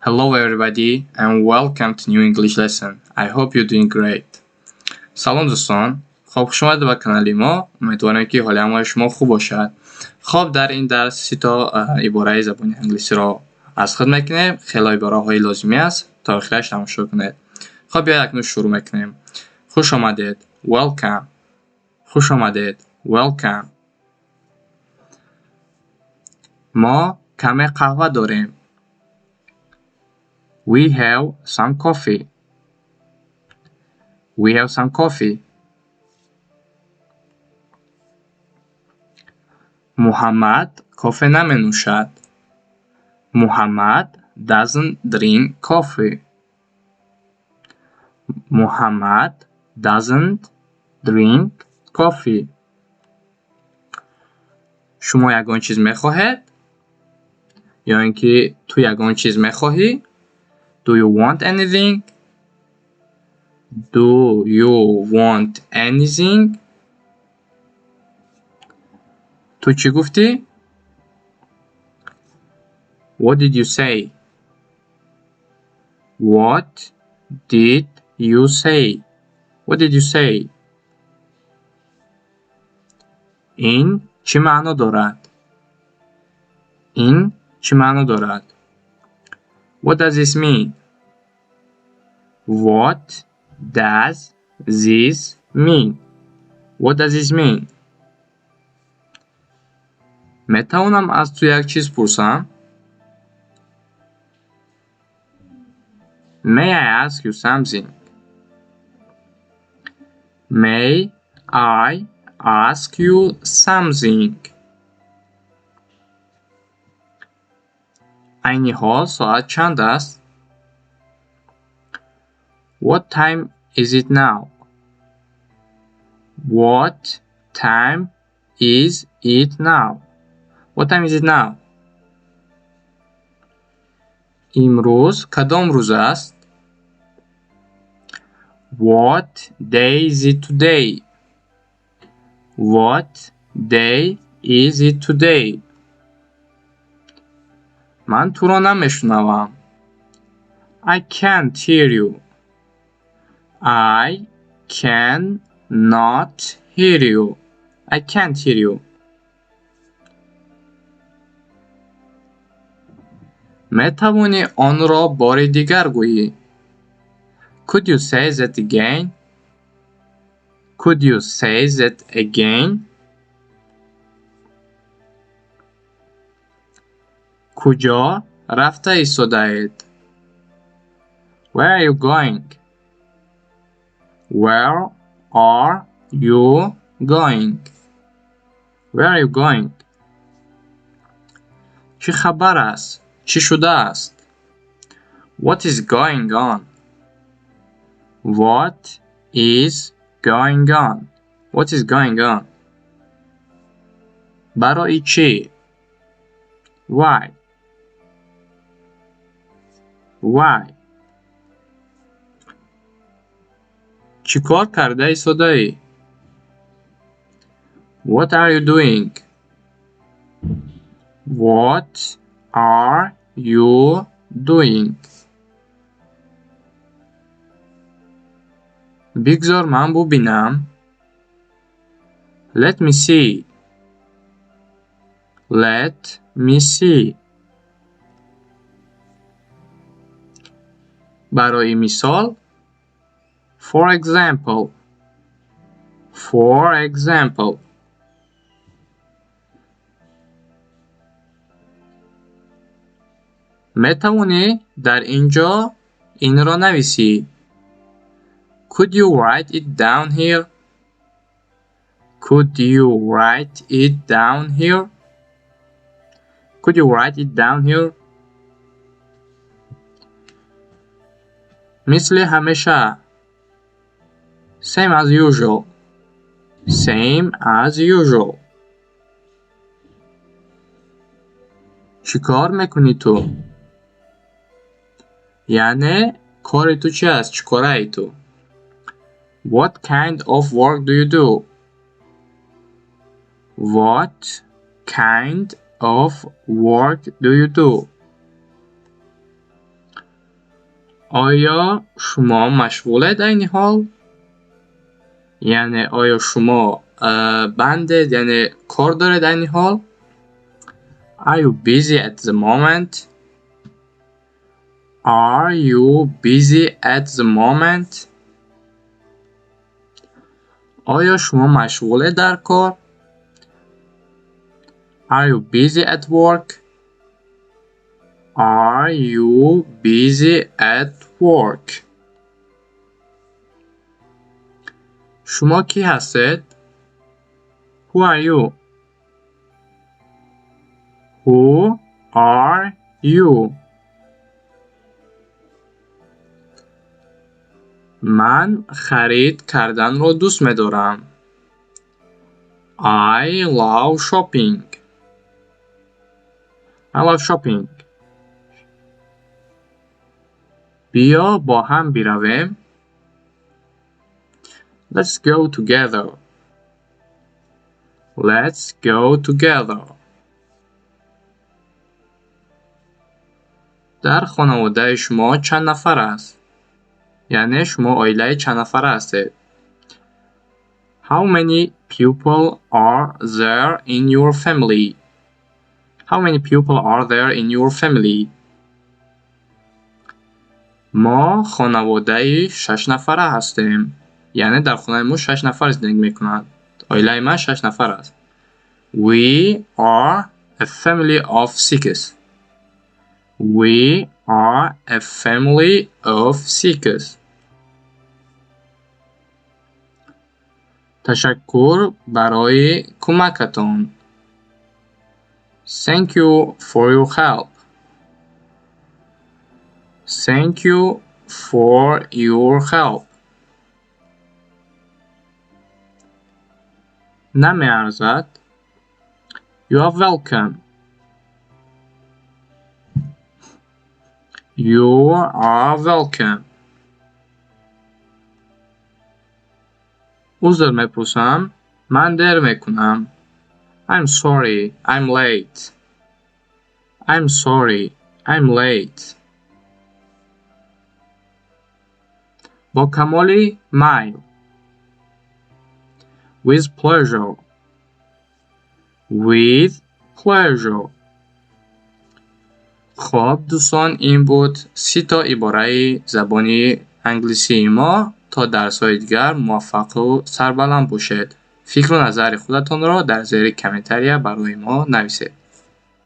Hello everybody and welcome to new English lesson. I hope you're doing great. Салом дӯстон. Хоб, хуш омадед ба канали мо. Умедворем, ки ҳоли ҳамаи шумо хуб бошад. Хоб, дар ин дарс си то ибораи забони англисиро аз худ мекунем. Хеле ибораҳои лозимӣ аст. То охираш тамошо кунед. Хоб, биёед, акнун шурӯъ мекунем. Хуш омадед. Welcome. Хуш омадед. Welcome. Мо каме қаҳва дорем. We have some coffee. We have some coffee. Муҳаммад кофе наменӯшад. Muhammad doesn't drink coffee. Muhammad doesn't drink coffee. Шумо ягон чиз мехоҳед? Ё ин ки ту ягон чиз мехоҳӣ? Do you want anything? Do you want anything? Ту чӣ гуфтӣ? What did you say? What did you say? What did you say? Ин чӣ маъно дорад? Ин чӣ маъно дорад? What does this mean? What does this mean? What does this mean? Метавонам аз ту як чиз пурсам? May I ask you something? May I ask you something? Айни ҳол соат чанд аст? What time is it now? What time is it now? What time is it now? Имрӯз кадом рӯз аст? What day is it today? What day is it today? Ман туро намешунавам. I can't hear you. I can not hear you. I can't hear you. Метавонӣ онро бори дигар гӯӣ? Could you say that again? Could you say that again? Куҷо рафта истодаед? Where are you going? Where are you going? Where are you going? Чӣ хабар аст? Чӣ шудааст? What is going on? What is going on? What is going on? Барои чӣ? Why? Why? Чӣ кор карда истодаӣ? What are you doing? What are you doing? Бигзор ман бубинам. Let me see. Let me see. Барои мисол. For example. For example. Метавонӣ дар ин ҷо инро нависӣ? Could you write it down here? Could you write it down here? Could you write it down here? Мисли ҳамеша. Same as usual. Same as usual. Чӣ кор мекунӣ ту? Яъне кори ту чи аст? Чӣ кораи ту? What kind of work do you do? What kind of work do you do? Оё шумо машғулед айни ҳол? Яъне оё шумо бандед, яъне кор доред айни ҳол? Are you busy at the moment? Are you busy at the moment? Оё шумо машғулед дар кор? Are you busy at work? Are you busy at work? Шумо кӣ ҳастед? Who are you? Who are you? Ман харид карданро дӯст медорам. I love shopping. I love shopping. Биё бо ҳам биравем. Let's go together. Let's go together. Дар хонаводаи шумо чанд нафар аст? Яъне шумо оилаи чанд нафара ҳастед? How many people are there in your family? How many people are there in your family? Мо хонаводаи шашнафара ҳастем. Яъне дар хонаи мо шаш нафар зиндагӣ мекунанд. Оилаи ман шаш нафар аст. We are a family of six. We are a family of six. Ташаккур барои кӯмакатон. Thank you for your help. Thank you for your help. Намеарзад. You are welcome. You are welcome. Узр мепурсам, ман дер мекунам. I'm sorry, I'm late. I'm sorry, I'm late. Бо камоли майл. With pleasure. With pleasure. Хоб дӯстон, ин буд 30 то ибораи забони англисии мо. То дарсҳои дигар муваффақу сарбаланд бошед. Фикру назари худатонро дар зери комментария барои мо нависед.